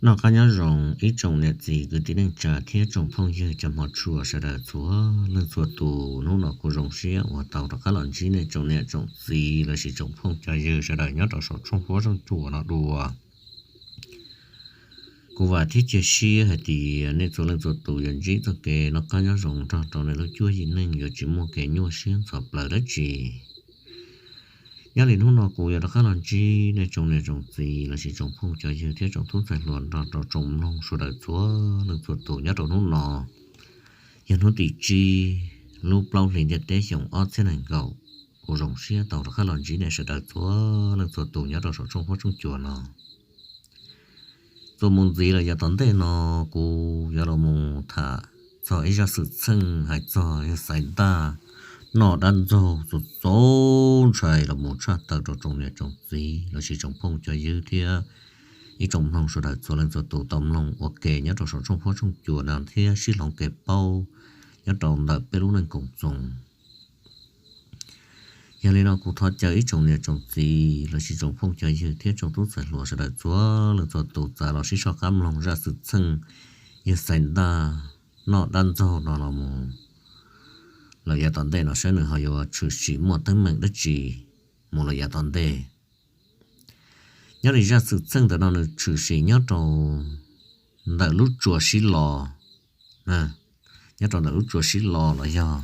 Noj qab nyob zoo ib tsoom niam txiv kwv tij neej tsa thiab tsoom phooj ywg cov hmov tshua sawv daws txhua leej txhua tus. Hnub no kuv zoo siab uas tau rov qab los ntsib nej tsoom niam tsoom txiv lossis tsoom phooj cov ywg sawv daws nyob rau saum tshooj huab tshooj cua no dua. Kuv vam thiab cia siab hais tias nej txhua leej txhua tus yuav ntsib txoj kev noj qab nyob zoo nrog rau nej lub cuab yim neej, yuav tsis muaj kev nyuaj siab ntxhov plaws dab tsi. Nyob li hnub no kuv yuav rov qab los ntsib nej tsoom niam tsoom txiv lossis tsoom phooj cov ywg thiab tsoom tub ntxhais hluas nrog rau tsoom mloog sawv daws txhua leej txhua tus nyob rau hnub no. Yog hnub tim tsib lub plaub hlis ntiaj teb xyoo ob txhiab nees nkaum, kuv zoo siab tau rov qab los ntsib nej sawv daws txhua leej txhua tus nyob rau saum tshooj huab tshooj cua no. Txuas mus ntxiv los yav tom ntej no, kuv yuav los mus tham txog ib zaj xwm txheej hais txog yawg Xaiv Ntaj noj dab ntxaug txaus txaus ntshai los mus tshaj tawm rau tsoom niam tsoom txiv lossis tsoom phooj cov ywg thiab ib tsoom mloog sawv daws txhua leej txhua tus tau mloog ua ke nyob rau saum tshooj huab tshooj cua no thiab sib hloov kev paub nyob rau ntawm peb lub neej koom txoos. Yog li no kuv thov caw ib tsoom niam tsoom txiv lossis tsoom phooj cov ywg thiab tsoom tub ntxhais hluas sawv daws txhua leej txhua tus txav los sib soj qab mloog zaj xwm txheej yawg Xaiv Ntaj noj dab ntxaug no los mus lawm yav tom ntej no saib nws ho yuav tshwm sim muaj teeb meem dab tsi mus lawm yav tom ntej. Nyob li zaj xwm txheej ntawm no nws tshwm sim nyob rau ntawm lub tsua sib lo, nyob rau ntawm lub tsua sib lo los yog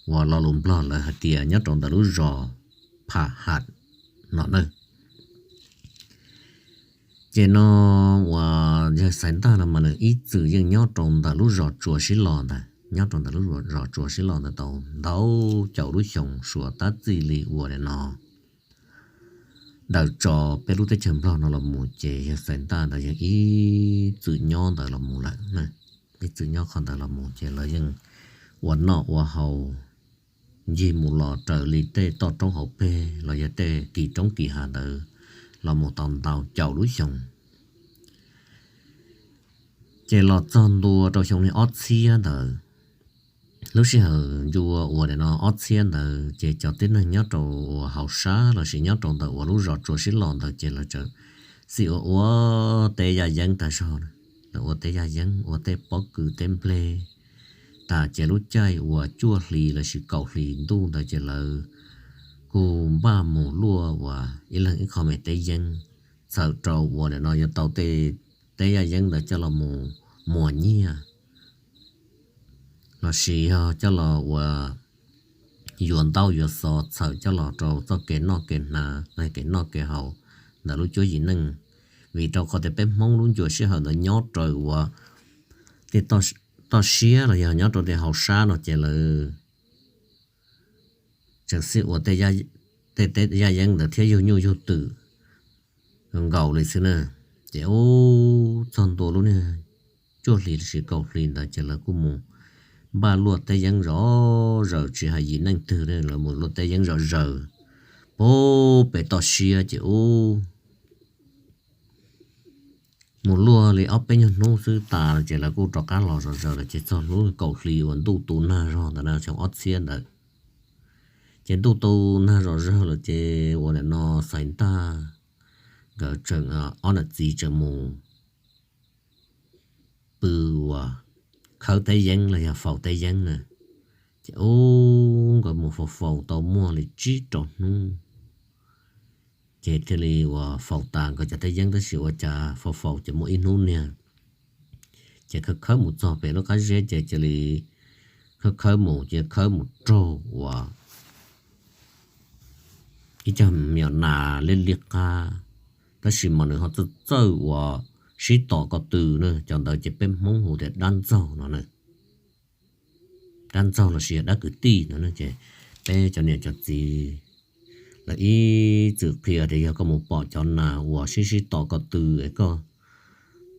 uas lo lus Nplog lawv hais tias nyob rau ntawm lub zos Pham Ham no na. Ces no uas yawg Xaiv Ntaj no mas nws ib txwm yeej nyob rau ntawm lub zos tsua sib lo ntawd, nyob rau ntawm lub zos tsua sib lo ntawd tau ntau caum lub xyoo suav tab txij li uas nim no daws tso peb lub teb chaws Nplog no los mus ces yawg Xaiv Ntaj ntawd yeej ib txwm nyob ntawd los mus lawm. Ib txwm nyob qhov ntawd los mus ces lawv yeej ua noj ua haus ncig mus los raws li tej toj roob hauv peg los yog tej kis roob kis hav ntawd los mus tau ntau caum lub xyoo. Ces los txog ntua rau xyoo li ob txhiab ntawd, lub sij hawm ncua uas nim no ob txhiab ntawd ces cov tib neeg nyob rau uas hauv sab lossis nyob rau ntawm uas lub zos tsua sib lo ntawd ces lawv txawm xij ua ua teb yaj yeeb tag zog. Lawv ua teb yaj yeeb, ua tej pob kws teb nplej tas ces lub caij uas cuaj hlis lossis kaum hlis ntuj ntawd ces lawv kuj npaj mus luaj uas ib leeg ib qho me teb yeeb, txhawm rau uas nim no yuav tau tej teb yaj yeeb ntawd coj los mus muas nyiaj lossis yog coj los uas yuav ntaub yuav xov txhawm coj los rau txoj kev noj kev hnav los kev noj kev haus ntawm lub cuab yim neej. Vim rau qhov tias peb Hmoob lub ncua sij hawm ntawd nyob rau uas tej toj siab los yog nyob rau tej hauv sab no ces lawv tseem xij ua tej teb yaj yeeb ntawd thiab yug nyuj yug twm nkaus li xwb na. Ces ub txog ntua lub niag cuaj hlis lossis kaum hlis ntawd ces lawv kuj mus npaj luaj teb yeeb zom zaws, tsis hais yim neej twg lawv mus luaj teb yeeb zom zaws pem toj siab ces ub mus luaj li ob peb nyuag hnub xwb tas ces lawv kuj rov qab los zom zaws lawm ces txog lub kaum hli uas ntuj tu nag zog ntawd na, xyoo ob txhiab ntawd ces ntuj tu nag zom zaws lawm ces uas nim no Xaiv Ntaj nkawd tseem ob nam txiv tseem mus pw uas khawb teb yeeb los yog faus teb yeeb na. Ces ub nkawd mus faus faus tau muaj li tsib rau hnub ces thiaj li uas faus tas nkawd cov teb yeeb tab sis ua cas faus faus ces muaj ib hnub niag ces khawb khawb mus txog pem lub qab zeb ces cia li khawb khawb mus ces khawb mus raug uas ib co me nyuam nas liab liab qab, tab sis mas nws ho txawj txawj uas sib tom ko tw na, cov ntawd ces peb Hmoob hu tias dab ntxaug no na. Dab ntxaug lossis yog dab kwv tij no ces peb cov niam cov txiv lawv ib txwm qhia tias yog koj mus pom cov nas uas sib sib tom ko tw es koj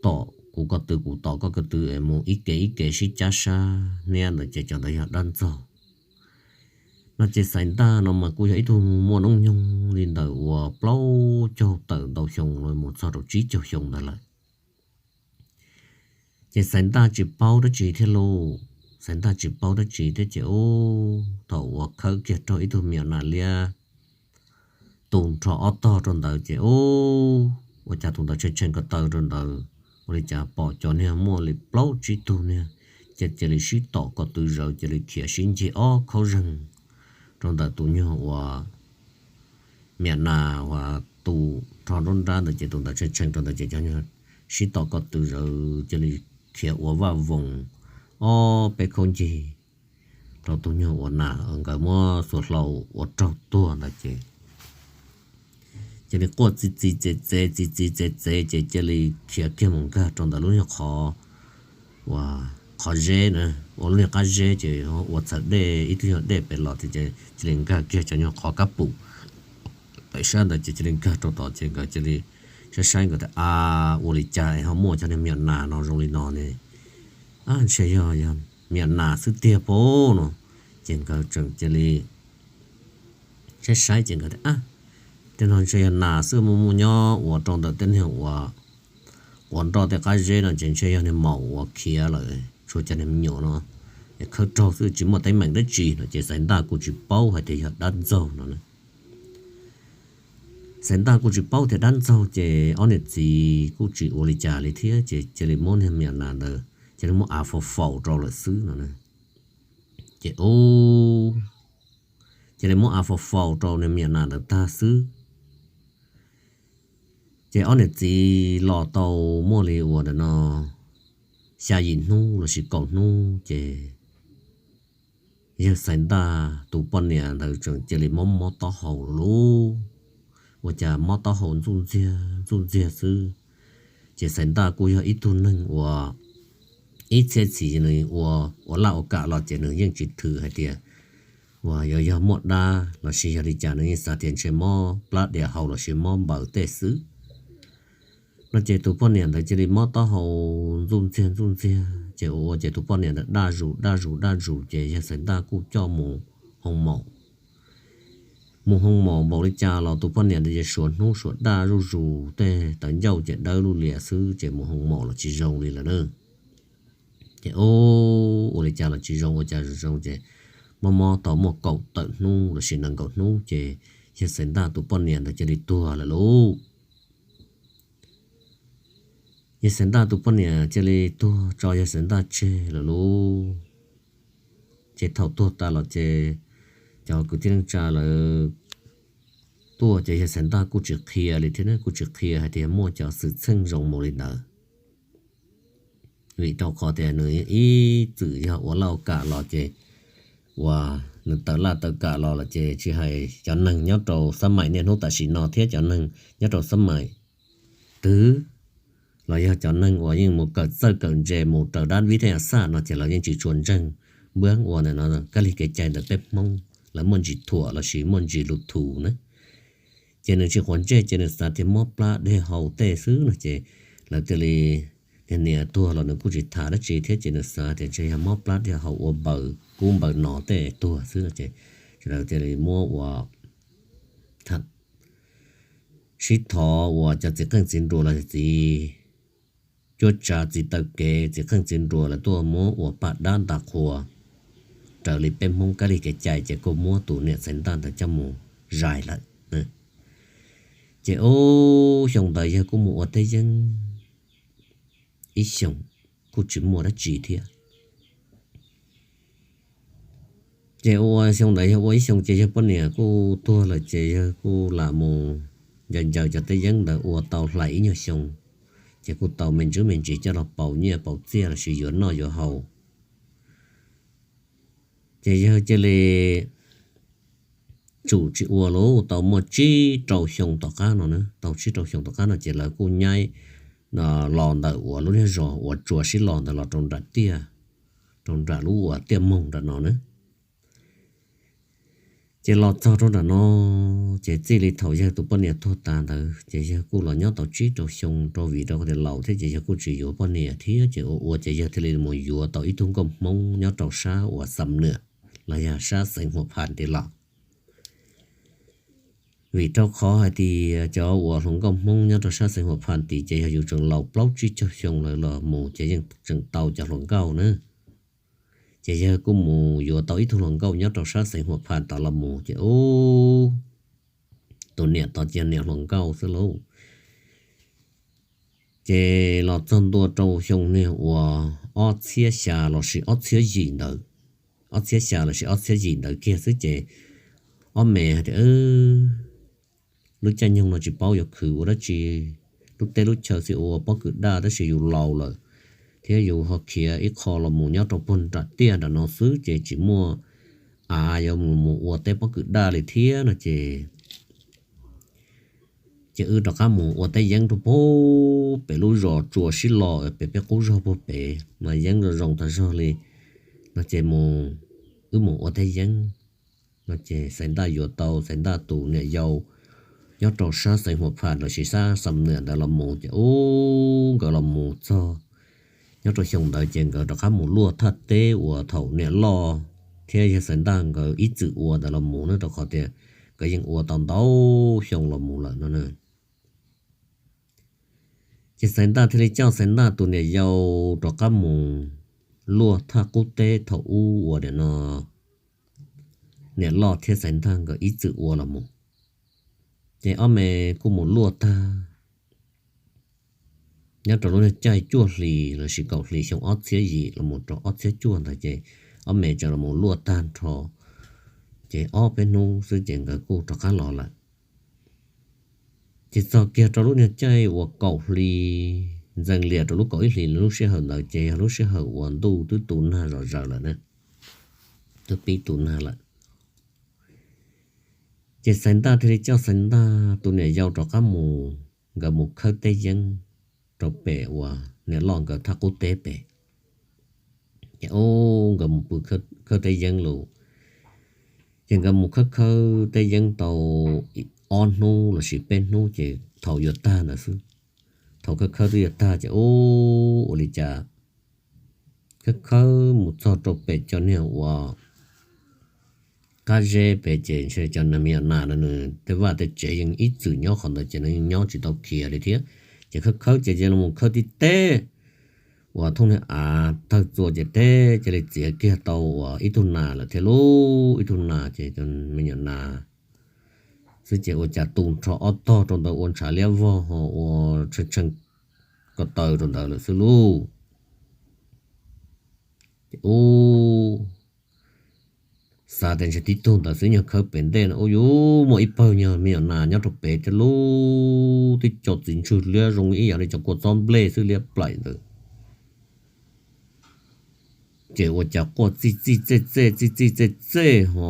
tom kuv ko tw kuv tom koj ko tw es mus ib ke ib ke sib cab sab hniab ntawd ces cov ntawd yog dab ntxaug no. Ces Xaiv Ntaj no mas kuj yog ib tug muaj hnub nyoog li ntawm uas plaub caug tawm ntau xyoo los mus txog rau tsib caug xyoo ntawd lawm. Ces Xaiv Ntaj tsis paub dab tsi thiab lauj, Xaiv Ntaj tsis paub dab tsi thiab ces ub thaum uas khawb kiag raug ib tug me nyuam nas liab tu nrho ob tog rau ntawd ces ub ua cas tus ntawd tshee tshee ko taw rau ntawd ua li cas pom cov niag muaj li plaub tsib tug niag, ces cia li sib tom ko tw zawv cia li khiav sib ncig ob khaub zeeg rau ntawm tus nyuag uas miam nas uas tus rho nruab nrab ntawd ces tus ntawd tshee tshee rau ntawd ces cov nyuag sib tom ko tw zawv cia li khiav ua vaj voos ob peb khaub ncig rau tus nyuag uas nas nkawd muab xuas hlau ua raug tuag ntawd ces cia li quaj txi txiv txev txev txi txiv txev txev ces cia li khiav kiag mus nkag rau ntawm lub nyuag qhov uas qhov zeb na, ua lub nyuag qab zeb ces ua txhawv dej ib tug nyuag dej pem los ces cia li nkag kiag cov nyuag qhov kab pum pem sab ntawd ces cia li nkag rau tod ces nkawd cia li saib saib nkawd tias a, ua li cas es ho muaj cov niag miam nas no zoo li no ne, a ntshe yog yog miam nas xwb tiag pab no. Ces nkawd tseem cia li saib saib ces nkawd tias a, tej no ntshe yog nas xwb, muaj muaj nyob ua rau ntawm tej niag uas quav nroj tej qab zeb no ces ntshe yog niag maum uas khiav lawm tshuav cov niag me nyuam no khawb raug xwb tsis muaj teeb meem dab tsi no ces Xaiv Ntaj kuj tsis paub hais tias yog dab ntxaug no. Xaiv Ntaj kuj tsis paub tias dab ntxaug ces ob niam txiv kuj tsis ua li cas li thiab ces cia li muab niag miam nas ntawd cia li muab av faus faus rau lawm xwb no. Ces cia li muab av faus faus rau niag miam nas ntawd tag xwb ces ob niam txiv los tau muaj li uas ntawm no xya yim hnub lossis kaum hnub ces yawg Xaiv Ntaj tus poj niam ntawd tseem cia li mob mob taub hau lauj. Ua cas mob taub hau ntxuj ntxiag ntxuj ntxiag xwb. Ces Xaiv Ntaj kuj yog ib tug neeg uas ib txhiab txhis nws ua, ua laj ua kam los ces nws yeej tsis thwm hais tias uas yog, yog muaj dab lossis yog li cas, nws yeej xav tias ntshe mob plab dhia hau lossis mob npaws tej xwb no ces tus poj niam ntawd cia li mob taub hau ntxuj ntxiag ntxuj ntxiag ces ua ua ces tus poj niam ntawd daj zus daj zus daj zus ces yawg Xaiv Ntaj kuj coj mus hoo maum. Mus hoo maum npaum li cas los tus poj niam ntawd ces suav hnub suav daj zuj zus, tej tawv ncauj ces dawb lub lias xwb ces mus hoo maum los tsis zoo li lawm na. Ces ua li cas los tsis zoo, ua cas zoo ces mob mob tau muaj kaum tawm hnub lossis nees nkaum hnub ces yawg Xaiv Ntaj tus poj niam ntawd cia li tuag lawm lauj. Yawg Xaiv Ntaj tus poj niam cia li tuag tso yawg Xaiv Ntaj tseg lawm lauj. Ces thaum tuag tas los ces cov kwv tij neej tsa lawv tuaj ces yawg Xaiv Ntaj kuj tsis qhia li thiab, kuj tsis qhia hais tias muaj cov xwm txheej zoo mus li ntawd. Vim rau qhov tias nws ib txwm yog ua laj ua kam los ces uas nws tawv laj tawv kam los lawm ces tsis hais cov neeg nyob rau xab maim niaj hnub tam sim no thiab cov neeg nyob rau xab maim twg los yog cov neeg uas yeej mus kawm txawj kawm ntse mus raws dab vib thab yas xaj no ces lawv yeej tsis tshua ntseeg npuab ua ntawm no kab lig kev cai ntawm peb Hmoob, lawv muaj ntsis thuam lossis muaj ntsis lus thum na. Ces nws tsis quav ntsej ces nws xav tias mob plab dhia hau tej xwb no ces lawv thiaj li, niag niam tuag los nws kuj tsis tham dab tsi thiab ces nws xav tias ntshe yog mob plab dhia hau ua npaws kub npaws no tej tuag xwb no ces lawv thiaj li muab ua sib thov uas cov txiv qeej txiv nruas los txiv cuab tsav txiv taw kev txiv qeej txiv nruas lawv tuaj muab ua paj dab nta qhua raws li peb Hmoob kab lig kev cai ces kuj muab tus niam Xaiv Ntaj ntawd coj mus zais lawm. Ces ub xyoo ntawd yawg kuj mus ua teb yeeb ib xyoos kuj tsis muaj dab tsi thiab. Ces ua xyoo ntawd yawg ua ib xyoos ces yawg poj niam kuj tuag lawm ces yawg kuj lam mus ncaws ncaws cov teb yeeb ntawd ua tau hlais ib nyuag xyoo, ces kuj tau me ntsis me ntsis coj los pauv nyiaj pauv txiaj lossis yuav noj yuav haus. Ces yawg cia li tsum tsis ua lauj, tau muaj tsib rau xyoo tom qab no na, tau tsib rau xyoo tom qab no ces lawv kuj nyaib los ntawm uas lub niag zos uas tsuas sib los ntawd los rau nram tiaj, rau nram lub uas tiaj moog nram no na. Ces los txog rau nram no, ces txij li thaum yawg tus poj niam tuag tas ntawd ces yawg kuj los nyob tau tsib rau xyoo rau vim rau qhov tias laus thiab ces yawg kuj tsis yuav poj niam thiab ces ua ua ces yawg thiaj li mus yuav tau ib tug nkauj Hmoob nyob rau sab uas Xam Nwam los yog sab xeev Huam Phas tid los. Vim rau qhov hais tias cov uas hluas nkauj Hmoob nyob rau sab xeev Huam Phas tid ces yog yus tseem laus plaub tsib caug xyoo lawm los mus ces yeej tseem tau cov hluas nkauj na. Ces yawg kuj mus yuav tau ib tug hluas nkauj nyob rau sab xeev Huam Phas tod los mus ces ub, tus niam tod cia niam hluas nkauj xwb lauj. Ces los txog ntua rau xyoo niag uas ob txhiab xya los sis ob txhiab yim ntawd, ob txhiab xya los sis ob txhiab yim ntawd kiag xwb ces ob me hais tias, lub caij nyoog no tsis paub yuav khwv ua dab tsi, lub teb lub chaw xij ua pob kws daj tab sis yus laus lawm thiab yus ho khiav ib qho los mus nyob rau puag nram tiaj nram no xwb ces tsis muaj av yuav mus mus ua teb pob kws daj li thiab no ces ces wb rov qab mus ua teb yeeb rau puag pem lub zos tsua sib los pem peb qub zog puag pem mas yeeb zoo zoo tag zog li no ces mus, wb mus ua teb yeeb no ces Xaiv Ntaj yuav tau Xaiv Ntaj tus niam yau nyob rau sab xeev Huam Phas los sis sab Xam Nwm ntawd los mus ces ub nkawd los mus txog nyob rau xyoo ntawd ces nkawd rov qab mus luaj thaj teb uas thaum niam loj thiab yawg Xaiv Ntaj nkawd ib txwm ua ntawd los mus na rau qhov tias nkawd yeej ua tau ntau xyoo los mus lawm no na. Ces Xaiv Ntaj thiaj li coj Xaiv Ntaj tus niam yau rov qab mus luaj thaj qub teb thaum ub uas nim no niam loj thiab Xaiv Ntaj nkawd ib txwm ua los mus. Ces ob me kuj mus luaj tag nyob rau lub caij cuaj hlis los sis kaum hlis xyoo ob txhiab yim los mus rau ob txhiab cuaj ntawd ces ob me tseem los mus luaj tag nrho ces ob peb hnub xwb ces nkawd kuj rov qab los lawm. Ces txog kiag rau lub niag caij uas kaum hli ntxees lias rau lub kaum ib hlis lub sij hawm ntawd ces yog lub sij hawm uas ntuj twb tu nag zom zaws lawm na, twb pib tu nag lawm. Ces Xaiv Ntaj thiaj li coj Xaiv Ntaj tus niam yau rov qab mus, nkawd mus khawb teb yeeb rau pem uas niam loj nkawd thaj qub teb pem. Ces ub nkawd mus pw khawb teb yeeb lawm, ces nkawd mus khawb khawb teb yeeb tau ob hnub los sis peb hnub ces thaum yuav tag ntawd xwb, thaum khawb khawb twb yuav tag ces ub ua li cas khawb khawb mus txog rau pem cov niag uas qab zeb pem ces ntshe cov niag me nyuam nas no nws tej vaj tej tsev yeej ib txwm nyob qhov ntawd ces nws yeej nyob tsis tau khiav li thiab. Ces khawb khawb ces cia li mus khawb tib teg uas thooj niag av tawg txua ces teb cia li txiav kiag tau uas ib tug nas lawm thiab lauj. Ib tug nas ces cov me nyuam nas xwb ces ua cas tu nrho ob tog rau ntawd ua ntshav liab vog ho ua tshee tshee ko taw rau ntawd lawm xwb lauj. Ces ub xav tias ntshe tib tug ntawd xwb, nyuag khawb pem ntej no ub yuav muaj ib pawg nyuag me nyuam nas nyob rau pem thiab lauj, twb co txiv ntswg liab zoo ib yam li cov kua txob nplej xwb liab plaim ntawd. Ces ua cas quaj txij txij txej txej txij txij txej txej ho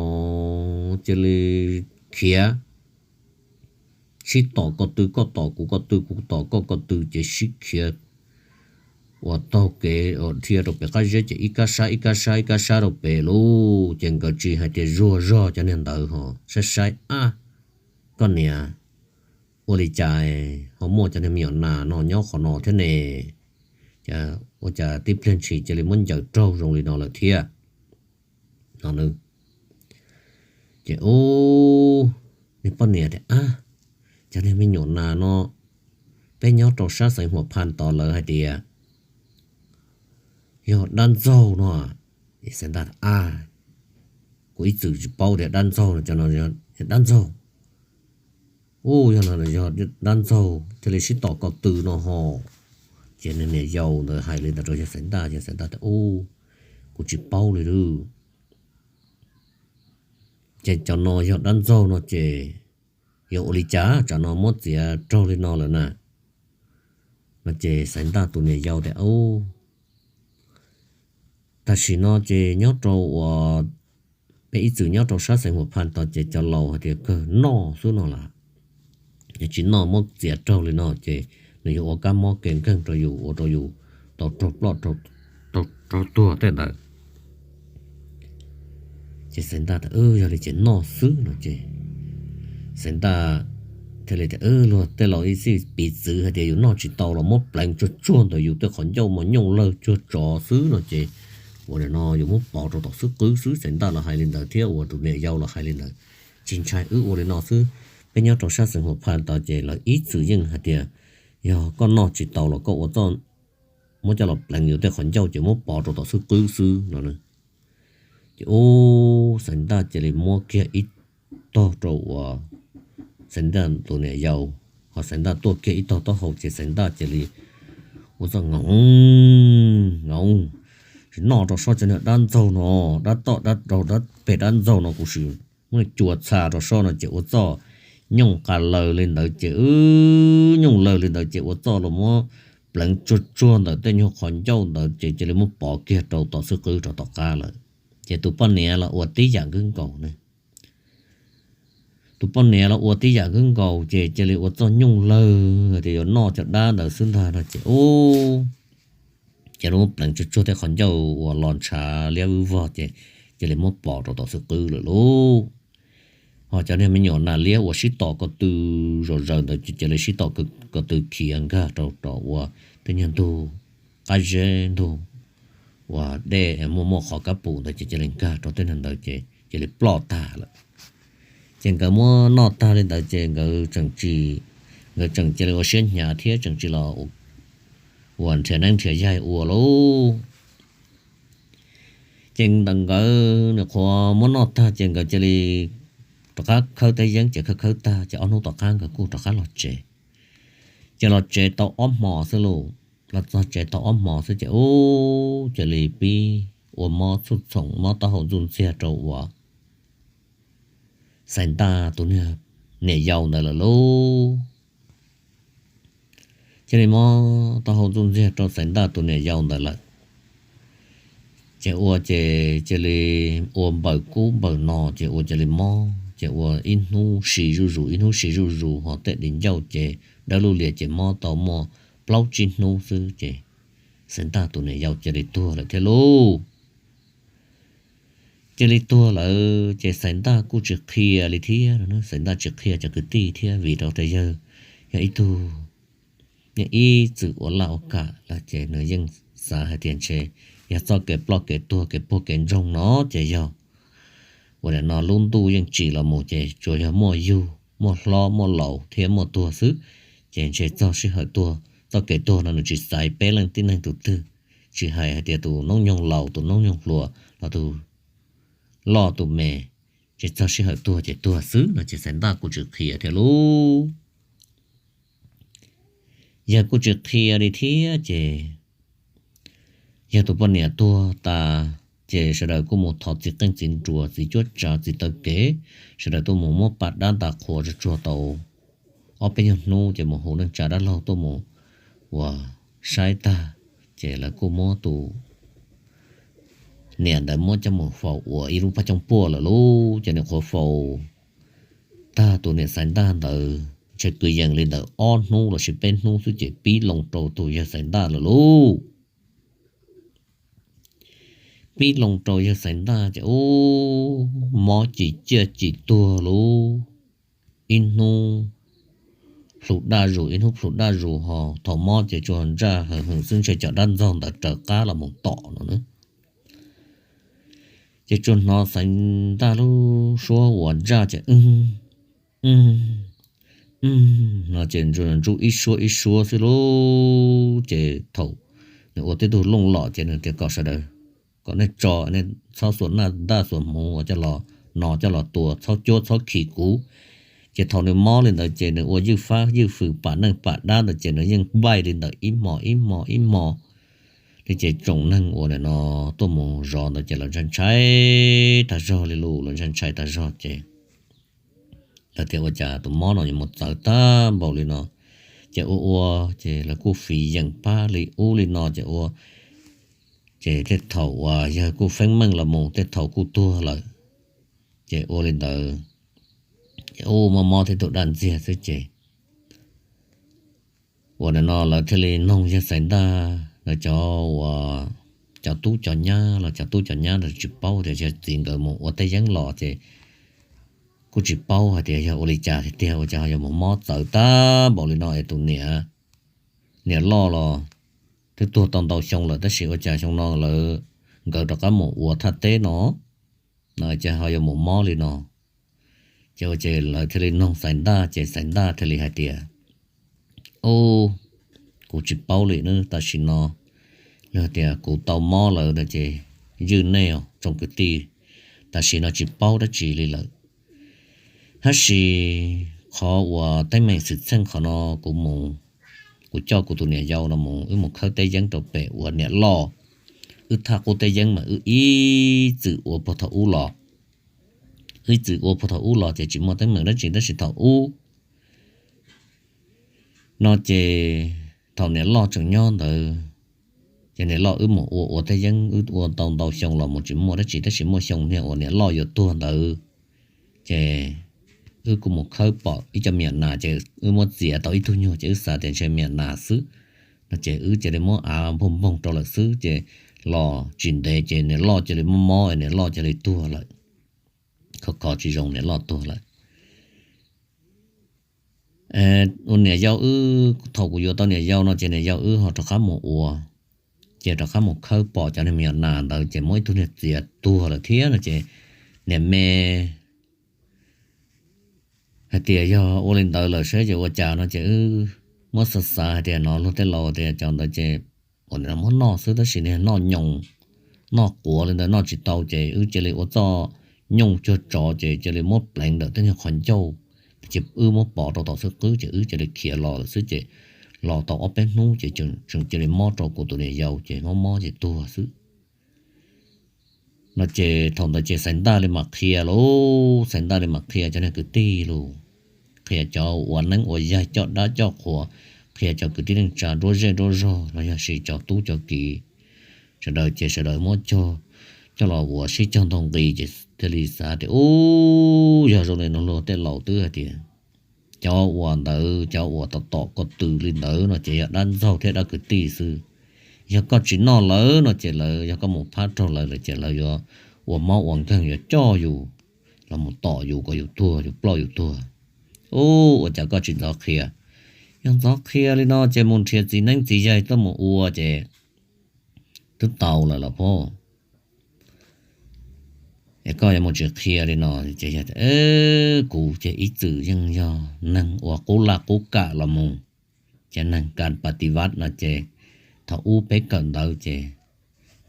cia li khiav, sib tom ko tw koj tom kuv ko tw kuv tom koj ko tw ces sib khiav uas taug kev dhia rau pem qab zeb ces ib kab sab ib kab sab ib kab sab rau pem lauj. Ces nkawd tsis hais tias zuag zog cov niag ntawd ho saib saib ab, koj niam, ua li cas ho muaj cov niag me nyuam nas no nyob qhov no thiab ne? Ua cas tib pliag ntshis cia li muab ncaws raug zoo li no lawm thiab no? Ces ub, niag poj niam tias ab, cov niag me nyuam nas no peb nyob rau sab xeev Huam Phas tod lawv hais tias yog dab ntxaug no. Xaiv Ntaj tias ab, kuv ib txwm tsis paub tias dab ntxaug no, cov no yog dab ntxaug. Ub yog no yog dab ntxaug thiaj li sib tom ko tw no ho. Ces niag niam yau ntawd hais li ntawd rau yawg Xaiv Ntaj, yawg Xaiv Ntaj tias ub, kuv tsis paub li lauj. Ces cov no yog dab ntxaug no ces yog ua li cas tsam no muab txiav raug li no lawm na? No ces Xaiv Ntaj tus niam yau tias ub, tam sim no ces nyob rau uas peb ib txwm nyob rau sab xeev Huam Phas tod ces cov laus hais tias kawg noj xwb no las, yog tsis noj muab txiav raug li no ces nws yuav ua kab mob kev nkeeg rau yus ua rau yus tau raug ploj raug tuag tej ntawd. Ces Xaiv Ntaj tias yog li ces noj xwb no ces Xaiv Ntaj thiaj li tias luag tej laus ib txwm piv txwv hais tias yus noj tsis tau los muab pleev tsuag tsuag ntawm yus tej qhov ncauj mos nyooj lawg tsuag tsov xwb no ces ua li no yus muab pov rau tom xwb qwb xwb. Xaiv Ntaj los hais li ntawd thiab ua tus niam yau los hais li ntawd. Tsis ntshai, wb ua li no xwb, peb nyob rau sab xeev Huam Phas tod ces lawv ib txwm yeej hais tias yog koj noj tsis tau los koj ua txoj muab coj los pleev yus tej qhov ncauj ces muab pov rau tom xwb qwb xwb no. Ces ub Xaiv Ntaj cia li muab kiag ib tog rau uas Xaiv Ntaj tus niam yau, ho Xaiv Ntaj tuaj kiag ib tog taub hau ces Xaiv Ntaj cia li Ua txoj nyooj nyooj, sim noj rau soj cov niag dab ntxaug no, dab toj dab rau dab peg dab ntxaug no kuv sim muab cua txha rau soj no ces ua txoj nyooj qas lawg li ntawd ces, nyooj lawg li ntawd ces ua txoj los muab pleev tsuag tsuag ntawm tej nyuag qhov ncauj ntawd ces cia li muab pov kiag rau tom xub qwb rau tom qab lawm. Ces tus poj niam los ua tib yam nkaus ne. Tus poj niam los ua tib yam nkaus ces cia li ua txoj nyooj lawg tias yuav noj cov dab ntawd xwb ntag no ces, ub, ces muab pleev tsuag tsuag tej qhov ncauj uas los ntshav liab vog ces cia li muab pov rau tom xub qwb lawm lauj. Ho cov niag me nyuam nas liab uas sib tom ko tw zom zaws ntawd ces cia li sib tom ko tw khiav nkag rau tom uas tej nyuag ntug qab zeb ntug uas dej muaj muaj qhov kab pum ntawd ces cia li nkag rau tej nyuag ntawd ces cia li ploj tag lawm. Ces nkawd muab noj tag li ntawd ces nkawd tseem tsis, nkawd tseem cia li ua siab hnyav thiab tseem tsis los uas nrhiav neeb nrhiav yaig ua lauj. Ces ntawm nkawd nws qhuav muab noj tag ces nkawd cia li rov qab khawb teb yeeb ces khawb khawb tag ces ob hnub tom qab nkawd kuj rov qab los tsev. Ces los tsev tau ob hmos xwb lauj, los txog tsev tau ob hmos xwb ces ub, cia li pib ua mob txhum txhoom mob taub hau ntxuj ntxiag rau uas Xaiv Ntaj tus niam yau ntawd lawm lauj. Cia li mob taub hau ntxuj ntxiag rau Xaiv Ntaj tus niam yau ntawd lawm. Ces ua ces cia li ua npaws kub npaws no ces ua cia li mob ces ua ib hnub si zuj zus ib hnub si zuj zus ho tej di ncauj ces dawb lub lias ces mob tau muaj plaub tsib hnub xwb ces Xaiv Ntaj tus niam yau cia li tuag lawm thiab lauj. Cia li tuag lawm ces Xaiv Ntaj kuj tsis qhia li thiab, Xaiv Ntaj tsis qhia cov kwv tij thiab vim rau tias yawg yog ib tug yeej ib txwm ua laj ua kam lawm ces nws yeej xav hais tias ntshe yog txoj kev ploj kev tuag kev puag kev ntsoog no ces yog ua li no lub ntuj yeej tsim los mus ces tsuas yog muaj yug muaj hlob muaj laus thiab muaj tuag xwb. Ces ntshe txog sij hawm tuag, txoj kev tuag no nws tsis xaiv peb leej tib neeg tus twg, tsis hais hais tias tus noob nyoog laus tus noob nyoog hluas los tus loj tus me, ces txog sij hawm tuag ces tuag xwb no ces Xaiv Ntaj kuj tsis qhia thiab lauj. Yawg kuj tsis qhia li thiab ces yog tus poj niam tuag tas ces sawv daws kuj mus thov txiv qeej txiv nruas txiv cuab tsav txiv taw kev, sawv daws tuaj mus muab pas dab ntas qhuas tsuag tsuag tau ob peb nyuag hnub ces mus hu neej tsa dab laug tuaj mus uas saib tag, ces lawv kuj muab tus niam ntawd muab coj mus faus ua ib lub paj cooj puaj lawm lauj. Ces nws qhuav faus tag tus niam Xaiv Ntaj ntawd ntshe kwv yees li ntawd ob hnub los sis peb hnub xwb ces pib loo rau tus yawg Xaiv Ntaj lawm lauj. Pib loo rau yawg Xaiv Ntaj ces ub, mob cim ciaj cim tuag lauj. Ib hnub plhu daj zus ib hnub plhu daj zus ho thaum mob ces tsuas ntsaj hawm hwm xwb ntshe cov dab ntxaug ntawd raws qab los mus tom no na. Ces tsuas hnov Xaiv Ntaj lub suab uas ntsaj ces no ces ntsuj ib suab ib suab xwb lauj. Ces thaum nws ua tib tug looj lom ces nws tias kom sawv daws, kom nej tso, nej txhob xuas ntaj xuas hmuv uas coj los no coj los tua, txhob cuab txhob khi kuv. Ces thaum nws mob li ntawd ces nws ua ywj fab ywj fwm pam neej pam dab ntawd ces nws yeej npaij li ntawd ib hmos ib hmos ib hmos li. Ces tsoom neeg uas nim no tuaj mus zov ntawd ces lawv ntshai ntshai tag zog li lauj, lawv ntshai ntshai tag zog ces lawv tias ua cas tus mob no yuav mus txawv tag npaum li no. Ces ua ua ces lawv kuj fiv yeem pab li ub li no ces ua, ces tej thaum uas yawg kuj feeb meej los mus tej thaum kuj tuag lawm. Ces ua li ntawd, ces ua mob mob thiab tus daj ntxiag xwb ces ua nim no lawv thiaj li noog yawg Xaiv Ntaj lawv cov uas cov tub cov nyab los cov tub cov nyab ntawd tsis paub tias yawg txiv nkawd mus ua teb yeeb los ces kuj tsis paub hais tias yog ua li cas tiag tiag ua cas ho yuav mus mob txawv tag npaum li no es tus niam, niam loj los twb tuag tau ntau xyoo lawm tab sis ua cas xyoo no lawv, nkawd rov qab mus ua thaj teb no, no cas ho yuav mus mob li no. Ces ua ces lawv thiaj li noog Xaiv Ntaj ces Xaiv Ntaj thiaj li hais tias, ub, kuv tsis paub li na, tam sim no nws hais tias kuv tau mob lawm no ces ywj nej os tsoom kwv tij, tam sim no tsis paub dab tsi li lawm. Tab sis qhov uas teeb meem xwm txheej qhov no kuv mus, kuv kuv coj kuv tus niam yau no mus, wb mus khawb teb yeeb rau pem uas niam loj wb thaj qub teb yeeb mas wb ib txwm ua puag thaum ub los. Wb ib txwm ua puag thaum ub los ces tsis muaj teeb meem dab tsi, tab sis thaum ub no ces thaum niam loj tseem nyob ntawd, ces niam loj wb mus ua ua teb yeeb, wb ua tau ntau xyoo los mus tsis muaj dab tsi, tab sis muaj xyoo niag uas niam loj yuav tuag ntawd ces wb kuj mus khawb pom ib co me nyuam nas, ces wb muab txiav tau ib tug nyuag, ces wb xav tias ntshe me nyuam nas xwb no, ces wb cia li muab av npog npoog rau lawm xwb, ces los tsis ntev ces niam loj cia li mob mob, niam loj cia li tuag lawm. Khov kho tsis zoo, niam loj tuag lawm. Ua niam yau wb, thaum kuv yuav tau niam yau no ces niam yau wb ho rov qab mus ua, ces rov qab mus khawb pom cov niag me nyuam nas ntawd ces muab ib tug niag txiav tuag lawm thiab no, ces niam me hais tias yog ua li ntawd lawm seb ces ua cas no, ces wb muab xav xav hais tias no luag tej laus tias cov ntawd ces ua li no muab noj xwb, tab sis niag noj nyoos, noj quav li ntawd noj tsis tau, ces wb cia li ua txoj nyooj cuag tsov, ces cia li muab pleev ntawm tej nyuag qhov ncauj, ces wb muab pov rau tom xwb qwb, ces wb cia li khiav los lawm xwb, ces los tau ob peb hnub ces tseem cia li mob rau kuv tus niam yau, ces mob mob ces tuag xwb no. Ces thaum ntawd ces Xaiv Ntaj li mam qhia lauj, Xaiv Ntaj li mam qhia cov niag kwv tij lauj, qhia cov ua neeb ua yaig coj dab coj qhua, qhia cov kwv tij neej tsa nruab zej nruab zog los yog sis cov tub cov kiv sawv daws, ces sawv daws muab cog coj los ua sib cog ntaug nqi, ces thiaj li xav tias ub, yog zoo li no luag tej laus twb hais tias cov uas ntawd, cov uas tom tom ko tw li ntawd no ces yog dab ntxaug thiab dab kwv tij xwb. Yog koj tsis noj lawv no ces lawv, yog koj mus phab raug lawv lawm ces lawv yuav ua mob ua nkeeg, yuav coj yus los mus tom yus kom yus tuag, yus ploj yus tuag. Ub, ua cas koj tsis ntxov qhia? Yog ntxov qhia li no ces mus nrhiav txiv neeb txiv yaig tuaj mus ua ces twb tau lawm los phob. Es koj yuav mus tsis qhia li no ces yog, kuv ces ib txwm yeej yog neeg uas qub laj qub kam los mus, ces neeg kas pas tiv vaj no ces thaum ub peb kawm ntawv ces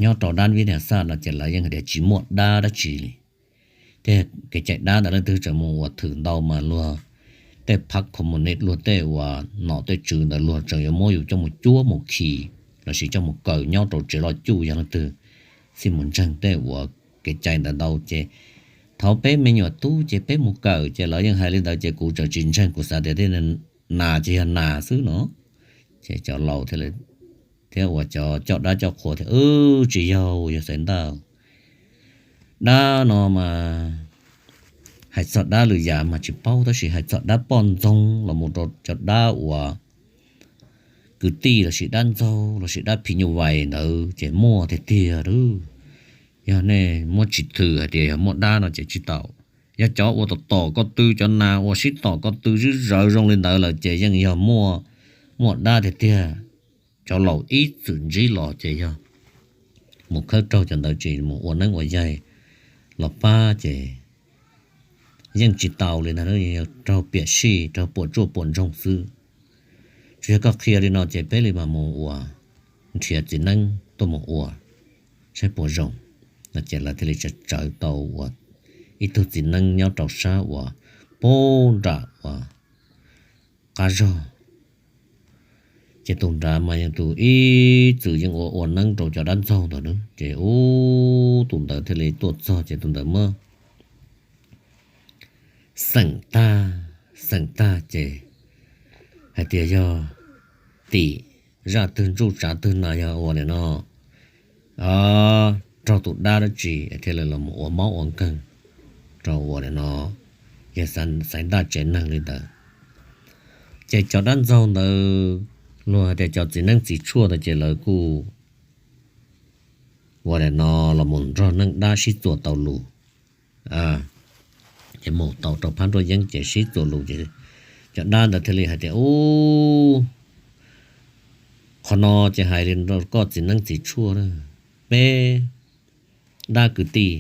nyob rau dab vib nias xaj no ces lawv yeej hais tias tsis muaj dab dab tsi li. Tej kev cai dab ntawd leej twg tseem mus ua thwm ntau mas luag tej phab communist, luag tej uas nom tej tswv ntawd luag tseem yuav muab yus coj mus cuab mus khi lossis coj mus kaw nyob rau tsev loj cuj, yog leej twg xij mus ntseeg tej uas kev cai ntawd ntau ces thaum peb me nyuam tub ces peb mus kawm ces lawv yeej hais li ntawd ces kuv tseem tsis ntseeg, kuv xav tias tej nas ces yog nas xwb no. Ces cov laus thiab uas cov coj dab coj qhua thiaj, tsis yog, yog Xaiv Ntaj, dab no mas hais txog dab lwm yam mas tsis paub, tab sis hais txog dab poj ntxoog los mus rau cov dab uas kwv tij lossis dab ntxaug lossis dab phim nyuj vais ntawd ces muaj tiag tiag. Yog nej muab tsis thwm hais tias yog muaj dab no ces tsis tau. Yog cov uas tom tom ko tw, cov nas uas sib tom ko tw zib zawv zoo li ntawd lawm ces yeej yog muaj, muaj dab tiag tiag. Cov laus ib txwm ntsib los ces yog mus khawb raug cov ntawd ces mus ua neeb ua yaig los pab ces yeej tsis tau li ntag, yog raug piam sij, raug puam tsuaj puam ntsoog xwb. Tsuas yog koj qhia li no ces peb li mas mus ua, nrhiav txiv neeb tuaj mus ua saib puas zoo no. Ces lawv thiaj li tsawv tsawv tau ua ib tug txiv neeb nyob rau sab uas pub nram uas qab zog. Ces tus nrad mas yeej tus ib txwm yeej ua ua neeb rau cov dab ntxaug ntawd na. Ces ub, tus ntawd thiaj li tuaj txog ces tus ntawd muab xeem tag, xeem tag ces hais tias yog tim zaj twg ntsuj tsav twg na, yog ua li no raug tus dab dab tsi thiaj li los ua mob ua nkeeg rau ua li no, yog Xaiv Ntaj tsev neeg li ntawd. Ces cov dab ntxaug ntawd, luag hais tias cov txiv neeb txiv tshuaj ntawd ces lawv kuj ua li no los mus nrog neeg dab sib txuas tau lus, ces mus tau rau phab nruab yeeb ces sib txuas lus ces cov dab ntawd thiaj li hais tias ub, qhov no ces hais li rau koj txiv neeb txiv tshuaj, peb dab kwv tij,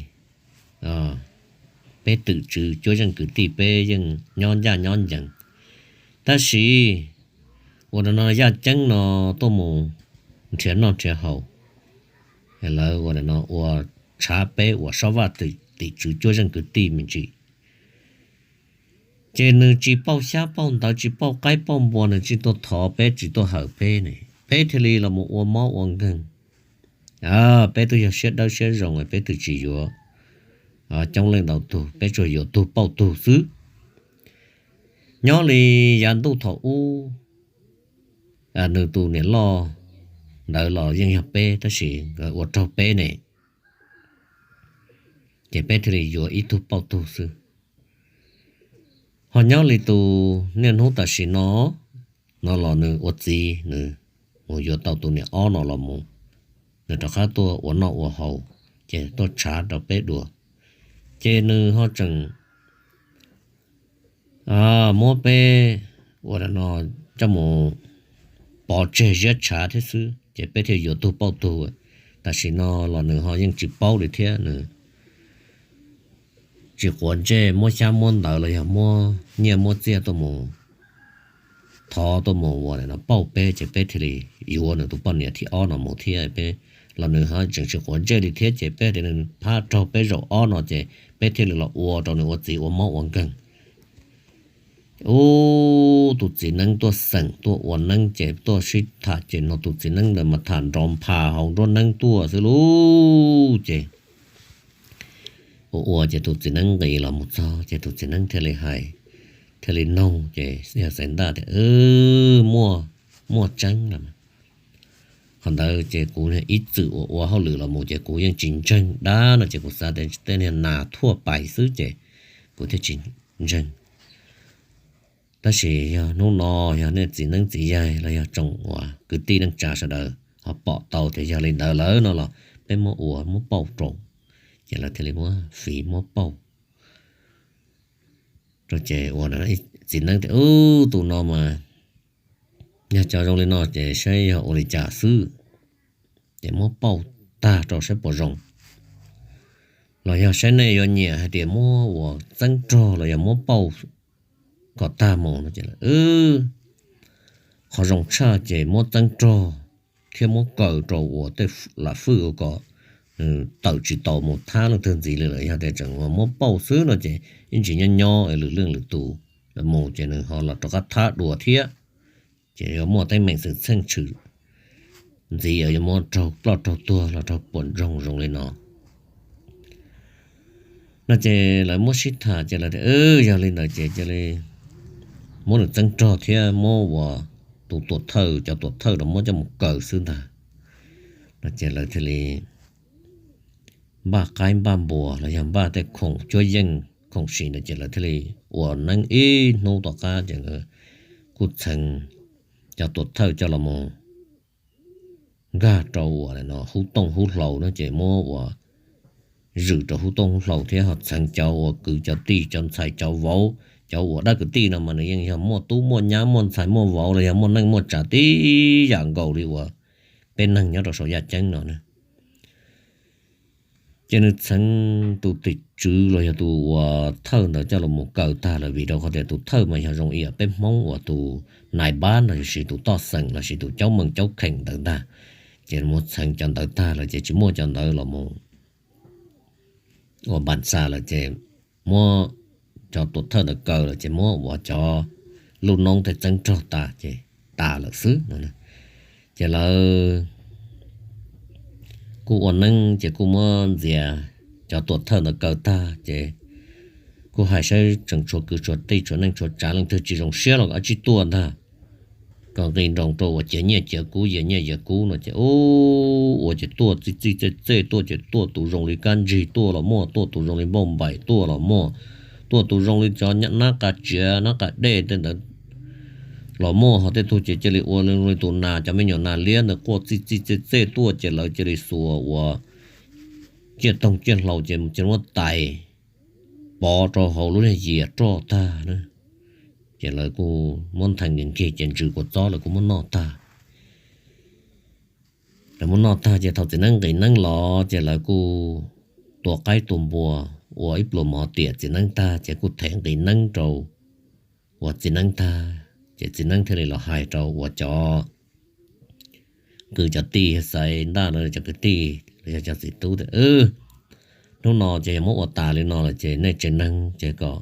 peb twm tswv cuab yeej kwv tij peb yeej nyob ncaj nyob ncees, tab sis ua li no yaj ceeb no tuaj mus nrhiav noj nrhiav haus, lawv ua li no ua tshav peb uas sob vaj twm tswv cuab yeej kwv tij me ntsis, Ces nws tsis pauj xyab pauj ntawv, tsis pauj qaib pauj npua, nws tsis tuaj thov peb, tsis tuaj hawm peb ne, peb thiaj li los mus ua mob ua nkeeg. Peb twb yog siab dawb siab zoo, peb twb tsis yuav coob leej ntau tug, peb tsuas yuav tug pauj tug xwb. Nyob li yav ntuj thaum ub, nws tus niam loj ntawd los yeej yog peb, tab sis nkawd ua raug peb ne, ces peb thiaj li yuav ib tug pauj tug xwb. Ho nyob li tus niaj hnub tam sim no, no los nws ua txiv, nws mus yuav tau tus niam ob no los mus, nws rov qab tuaj ua noj ua haus, ces tuaj tshav rau peb dua, ces nws ho tseem muab peb ua no coj mus pov tseg ziab tshav thiab xwb, ces peb thiaj yuav tug pauj tug. Tam sim no los nws ho yeej tsis paub li thiab, nws tsis quav ntsej muab xyab muab ntawv los yog muab nyiaj muab txiaj tuaj mus thov tuaj mus ua no pauj peb, ces peb thiaj li yuav nws tus poj niam thib ob no mus thiab. Peb los nws ho tseem tsis quav ntsej li thiab, ces peb tias nws phab raug peb zaum ob no, ces peb thiaj li los ua rau nws ua txiv ua mob ua nkeeg. Ub, tus txiv neeb tuaj xeem tuaj ua neeb ces tuaj sib tham, ces no tus txiv neeb ntawd mas tham nrov nphas hauv nruab neeb tuaj xwb lauj. Ces ua ua ces tus txiv neeb nqis los mus txog, ces tus txiv neeb thiaj li hais, thiaj li noog, ces yog Xaiv Ntaj tias, Muaj, muaj tseeb los mas. Qhov ntawd ces kuv ib txwm uas ua hauj lwm los mus ces kuv yeej tsis ntseeg dab no, ces kuv xav tias tej niag nas thuaj pais xwb ces kuv thiaj tsis ntseeg. Tab sis yog hnub no, yog nej txiv neeb txiv yaig los yog tsoom uas kwv tij neej tsa sawv daws ho pom tau tias yog li ntawd lawm no los peb muab ua muab pauj rau. Ces lawv thiaj li muab fiv muab pauj rau. Ces ua txiv neeb tias, Ub, tus no mas yog cov zoo li no ces saib yog ua li cas xwb, ces muab pauj tag rau saib puas zoo. Los yog saib nej yuav nyiam hais tias muab ua txeeb rog los yog muab pauj kom tag mus no ces, Qhov zoo tshaj ces muab txeeb rog thiab muab kaw rau ua tej lam fwj ua kom nws tawm tsis tau mus thab leej twg ntxiv li lawm. Yog tias tseem muab pauj xwb no ces ib ntsis nyob nyob es lwm leej lwm tus mus ces nws ho los rov qab thab dua thiab, ces yuav muaj teeb meem xwm txheej tshwm ntxiv, yuav muab raug ploj raug tuag los raug puas ntsoog zoo li no no. Ces lawv muab sib tham ces lawv tias, Yog li ntawd ces cia li muab nws txeeb rog thiab muab ua tus tuam thawj, cov tuam thawj los muab coj mus kaw xwb ntag no. Ces lawv thiaj li npaj qaib npaj npua los yog npaj tej khoom cuab yeej khoom sim ntawd ces lawv thiaj li ua neeb ib hnub tom qab ces kuj txheev cov tuam thawj coj los mus nkag rau ua no hub tooj hub hlau no ces muab ua zwm rau hub tooj hub hlau thiab ho txheev cov uas kwv cov tij cov ntxhais cov vauv, cov uas dab kwv tij no mas nws yeej yog muaj tub muaj nyab muaj ntxhais muaj vauv los yog muaj neej muaj tsav tib yam nkaus li uas peb neeg nyob rau saum yaj ceeb no na. Ces nws txheev tus tim tswv los yog tus uas thawj ntawd coj los mus kaw tag lawm, vim rau qhov tias tus thawj mas yog zoo ib yam peb Hmoob uas tus nais npab no lossis tus toj xeem lossis tus caub meem caub kheem ntawd ntag. Ces muab txheev cov ntawd tag lawm ces tsis muaj cov ntawd los mus ua npas txag lawm ces muab cov tuam thawj ntawd kaw lawm ces muab ua cov lub noob tej txeeb rog tas ces tas lawm xwb no. Ces lawv kuj ua neeb ces kuj muab ntxias cov tuam thawj ntawd kaw tag ces kuj hais saib tseem tshuav kwv tshuav tij tshuav neej tshuav tsav leej twg tsis zoo siab los kom tsib tuaj ntag, kom nqi nroo rau uas ciav nyiaj ciav kub yias nyiaj yias kub no ces ua ces tuaj txij txij txej txej tuaj ces tuaj tus zoo li kab ntsig tuaj los muaj, tuaj tus zoo li npauj npaim tuaj los muaj, tuaj tus zoo li cov nab qa tsiav nab qa dej tej ntawd los muaj, ho tej tug ces cia li ua li tus nas cov me nyuam nas liab ntawd quaj txij txij txej txej tuaj ces lawv cia li xuas ua ciaj toog ciaj hlau ces cia li muab tais pov rau hauv lub niag yias roj tag na. Ces lawv kuj muab ntheev nkig nkig ces ntsws kua txob lawv kuj muab noj tag. Lawv muab noj tag ces thaum txiv neeb nqis neeb los ces lawv kuj tua qaib tua npua ua ib pluas mov tiam txiv neeb tag ces kuj them nqis neeb rau uas txiv neeb tag ces txiv neeb thiaj li los hais rau uas cov kwv cov tij Xaiv Ntaj no cov kwv tij los yog cov txiv tub tias, Hnub no ces yog muab ua tas li no lawm ces nej tsev neeg ces kom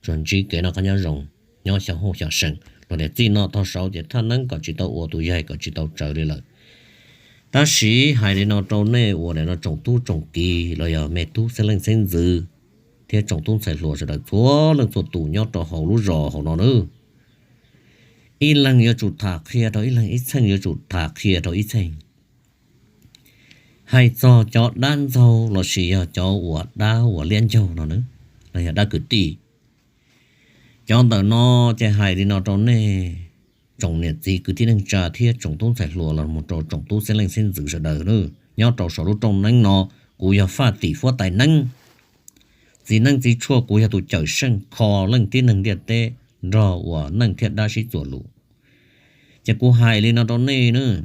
tsuas ntsib kev noj qab nyob zoo, nyob xyaw hauj xyaw seem los tias txij no tog saud ces thaj neeb kom tsis tau ua, tus yaig kom tsis tau tsawv li lawm. Tab sis hais li no rau nej uas nim no tsoom tub tsoom kiv los yog me tub xeeb leej xeeb ntxwv thiab tsoom tub ntxhais hluas sawv daws txhua leej txhua tus nyob rau hauv lub zos hauv no nawb, ib leeg yuav tsum tham qhia rau ib leeg, ib txheej yuav tsum tham qhia rau ib txheej. Hais txog cov dab ntxaug lossis yog cov uas dab uas liab ncaug no nawb, los yog dab kwv tij, cov ntawm no ces hais li no rau nej tsoom niam txiv kwv tij neej tsa thiab tsoom tub ntxhais hluas los mus rau tsoom tub xeeb leej xeeb ntxwv sawv daws nawb, nyob rau saum lub rooj neeb no, kuv yog faj tim huab tais neeb, txiv neeb txiv tshuaj, kuv yog tus cawm seej kho leej tib neeg ntiaj teb nrog uas neej thiab dab sib txuas lus. Ces kuv hais li no rau nej nawb,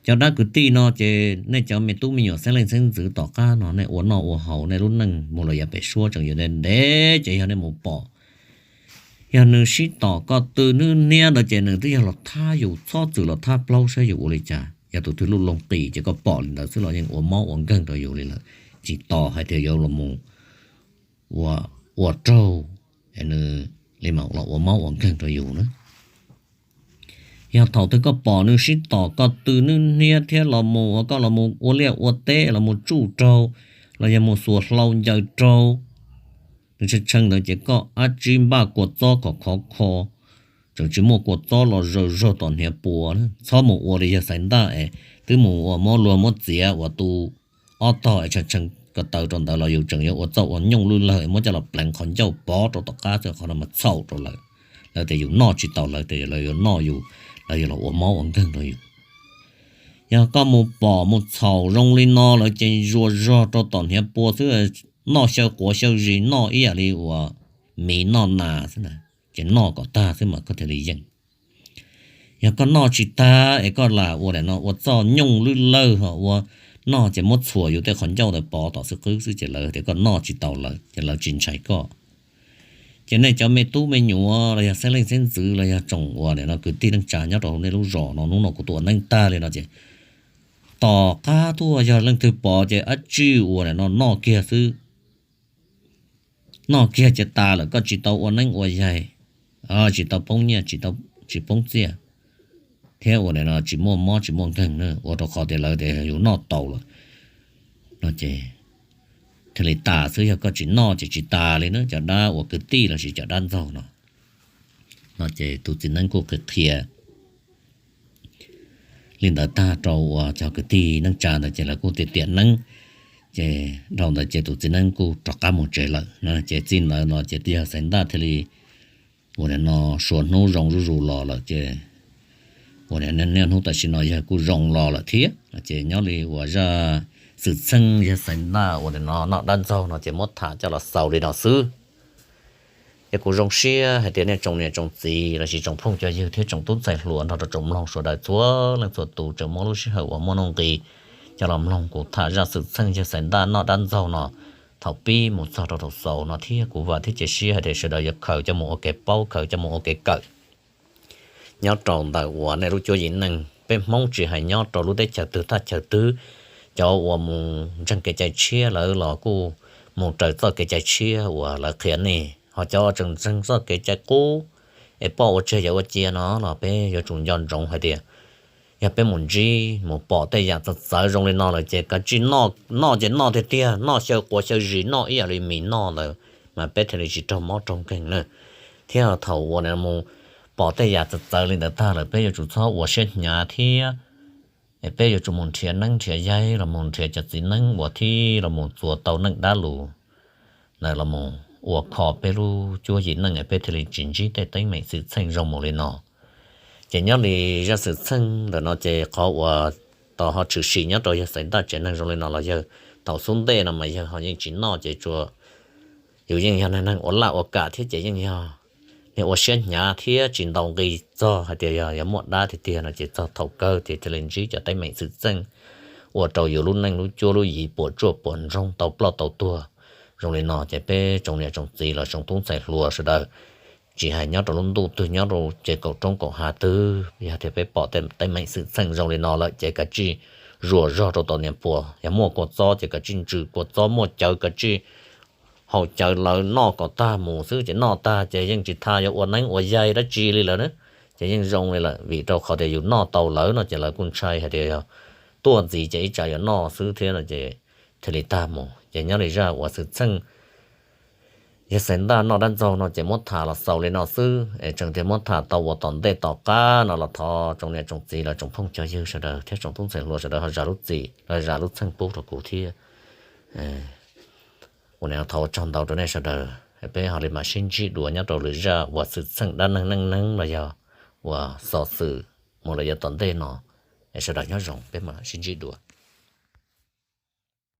cov dab kwv tij no ces nej cov me tub me nyuam xeeb leej xeeb ntxwv tom qab no nej ua noj ua haus nej lub neej mus lawm yav pem suab tseem yuav ntev ntev ces yog nej mus pom, yog nws sib tom ko tw nwb niab ntawd ces nws twb yog los thab yus, txhob txwm los thab plaub saib yus ua li cas. Yog tus twg lub loo qis ces koj pom li ntawd xwb los yeej ua mob ua nkeeg rau yus li lawm, tsis tos hais tias yuav los mus ua raug nws li mam los ua mob ua nkeeg rau yus na. Yog thaum twg koj pom nws sib tom ko tw nwb niab thiab los mus uas koj los mus ua liaj ua teb los mus tsuj raug los yog mus xuas hlau ncaws raug, nws tshee tshee ntawd ces koj ab tsib npaj kua txob kom khov kho, tseem tsis muaj kua txob los zaws zog tom hniav pua, txhob mus ua li yawg Xaiv Ntaj es twb mus ua muab luag muab txiav uas tu ob tog es tshee tshee ko taw rau ntawd los yus tseem yuav ua txoj ua nyooj lwj lawg es muab coj los pleev qhov ncauj pov rau tom qab xwb, qhov no mas txhaum rau lawv. Lawv tias yus noj tsis tau lawv, tias lawv yuav noj yus, lawv yuav los ua mob ua nkeeg rau yus. Yog koj mus pom mus txhaum zoo li no lawm ces zuas zog rau tom hniav pua xwb, noj xyaw quav xyaw zis noj ib yam li uas miv noj nas xwb na, ces noj kom tag xwb mas koj thiaj li yeej. Yog koj noj tsis tag es koj lam ua daim no ua txoj nyooj lwj lawg ho ua noj ces muab txhuam yus tej qhov ncauj ntawd pov tom xwb qwb xwb ces lawv tias koj noj tsis tau lawv ces lawv tsis ntshai koj. Ces nej cov me tub me nyuam los yog xeeb leej xeeb ntxwv los yog tsoom uas nim no kwv tij neej tsa nyob rau hauv nej lub zos no, hnub no kuv tuaj ua neeb tag li no ces tom qab tuaj yog leej twg pom ces ab tsij ua nim no noj kiag xwb. Noj kiag ces tas lawm, koj tsis tau ua neeb ua yaig, tsis tau poob nyiaj, tsis poob txiaj, thiab ua nim no tsis muaj mob tsis muaj nkeeg na, ua rau qhov tias lawv tias yus noj tau lawm no ces thiaj li tas xwb. Yog koj tsis noj ces tsis tas li na, cov dab uas kwv tij lossis cov dab ntxaug no. No ces tus txiv neeb kuj qhia qhia li ntawd tag rau uas cov kwv tij neej tsa ntawd ces lawv kuj tiam tiam neeb. Ces dhau ntawd ces tus txiv neeb kuj rov qab mus tsev lawm na. Ces txij ntawd no ces yawg Xaiv Ntaj thiaj li ua nim no suav hnub zoo zuj zus los lawm ces ua niaj hnub tam sim no yawg kuj zoo los lawm thiab. Ces nyob li uas zaj xwm txheej yawg Xaiv Ntaj ua nim no noj dab ntxaug no ces muab tham coj los xaus li no xwb. Ces kuv zoo siab hais tias nej tsoom niam tsoom txiv lossis tsoom phooj cov ywg thiab tsoom tub ntxhais hluas nrog rau tsoom mloog sawv daws txhua leej txhua tus tseem muaj lub sij hawm uas muaj nuj nqis coj los mloog kuv tham zaj xwm txheej yawg Xaiv Ntaj noj dab ntxaug no thaum pib mus txog rau thaum xaus no thiab. Kuv vam thiab cia siab hais tias sawv daws yuav khaws coj mus ua kev paub, khaws coj mus ua kev kawm nyob rau ntawm uas nej lub cuab yim neej. Peb Hmoob tsis hais nyob rau lub teb chaws twg thaj chaw twg, cov uas mus ntseeg kev cai tshiab lawv los kuj mus raws txoj kev cai tshiab uas lawv qhia nej, ho cov uas tseem ntseeg txoj kev cai qub es poj ua tseg yawm ua cia no los peb yuav tsum nco ntsoov hais tias yog peb mus ntsib mus pom tej yam txawv txawv zoo li no lawm ces kav tsij noj, noj ces noj tiag tiag, noj xyaw quav xyaw zis noj ib yam li mis noj ntawd mas peb thiaj li tsis raug mob raug nkeeg na. Thiab thaum uas mus pom tej yam txawv txawv li ntawd tag lawm peb yuav tsum txhob ua siab hnyav thiab. Es peb yuav tsum mus nrhiav neeb nrhiav yaig los mus nrhiav cov txiv neeb uas thib los mus txuas tau neej dab lus ntawd los mus ua kho peb lub cuab yim neej es peb thiaj li tsis ntsib tej teeb meem xwm txheej zoo mus li no. Ces nyob li zaj xwm txheej ntawm no ces qhov uas tau ho tshwm sim nyob rau yawg Xaiv Ntaj tsev neeg zoo li no los yawg thaum xub ntej no mas yawg ho yeej tsis noj ces tsuas yus yeej yog neeg ua laj ua kam thiab ces yeej yog niag ua siab hnyav thiab tsis ntaus nqi txog hais tias yog yuav muaj dab tiag tiag no ces txog thaum kawg ces thiaj li ntsib cov teeb meem xwm txheej ua rau yus lub neej lub cuab lub yig puas tsuaj puas ntsoog tau ploj tau tuag zoo li no. Ces peb tsoom niam tsoom txiv los tsoom tub ntxhais hluas sawv daws tsis hais nyob rau lub ntuj twg, nyob rau ces kaum roob kaum hav twg, yog tias peb pom tej teeb meem xwm txheej zoo li no lawm ces kav tsij zuas zog rau tom niam puas, yog muaj kua txob ces kav tsij ntsws kua txob, muaj cawv kav tsij haus cawv lawv noj kom tag mus xwb ces noj tag ces yeej tsis tas yuav ua neeb ua yaig dab tsi li lawm na. Ces yeej zoo li lawm vim rau qhov tias yus noj tau lawv no ces lawv kuj ntshai hais tias yog tuaj ntxiv ces ib tsam yuav noj xwb thiab no ces thiaj li tag mus. Ces nyob li zaj uas xwm txheej yawg Xaiv Ntaj noj dab ntxaug no ces muab tham los xaus li no xwb es tseem tias muab tham tau ua tom ntej tom qab no los thov tsoom niam tsoom txiv los tsoom phooj cov ywg sawv daws thiab tsoom tub ntxhais hluas sawv daws ho zam lub txim los zam lub txim pub rau kuv thiab. Ua li no thov ua tsaug ntau rau nej sawv daws, peb ho li mam sib ntsib dua nyob rau lwm zaj uas xwm txheej dab neeg neej neeg los yog uas xov xwm mus lawm yav tom ntej no. Sawv daws nyob zoo, peb mam sib ntsib dua.